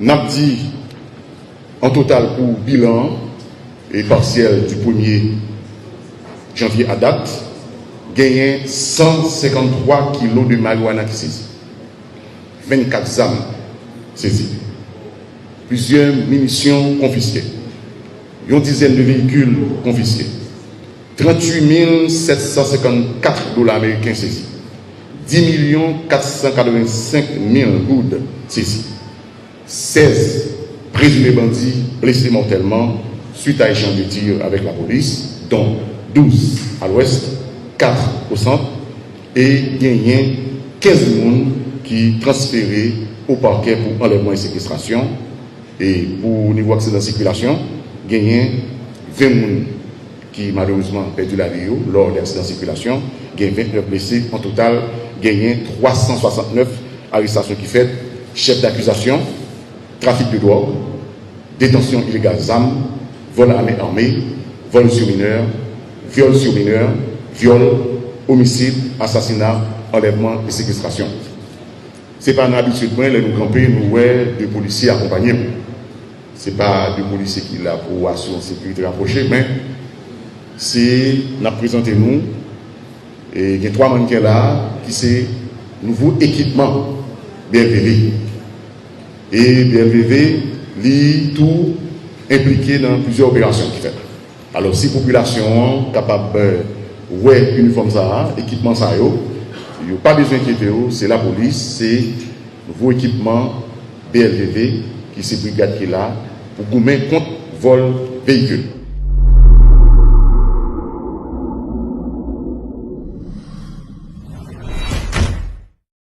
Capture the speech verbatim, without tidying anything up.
N ap di, an total, pou bilan an, e pasyèl di premye janvye a dat, genyen san senkanntwa kilo de marijuana ki sezi, vennkat zam sezi, plizyè minisyon konfiske, yon dizèn de veyikil konfiske, tranntuit mil sèt san senkannkat dola ameriken sezi, dis milyon kat san katrevensenk mil goud sezi, sèz prezime bandi blese mòtèlman suit a echanj de tir avèk lapolis, dont douz a lwès, kat o sant, e genyen kenz moun ki transfere o pakè pou anlèvman e sekestrasyon. E pou nivo aksidan sikilasyon, genyen ven moun ki malerezman pèdi lavi yo lò de aksidan sikilasyon, gen vennèf blese. An total, genyen twa san swasannnèf arestasyon ki fèt, chèf dakizasyon, trafik de dwòg, detansyon ilegal zam, vòl a men ame, vòl sou minè, vyòl sou minè, vyòl, omisid, asasina, anlèvman e sekestrasyon. Se pa nan abitid mwen, lè nou kanpe, nou wè de polisye akonpanye m. Se pa de polisye ki la pou asirans sekirite rapwoche, men se, n ap prezante nou, e gen twa mannken la ki se nouvo ekipman B L V V. E B L V V, li tou enplike nan plizyè operasyon ki fèt. Alò, si popilasyon an kapab, eh, wè inifòm sa a, ekipman sa yo, yo pa bezwen enkyete yo, se lapolis, se nouvo ekipman B L V V ki se brigad ki la pou goumen kont vòl veyikil.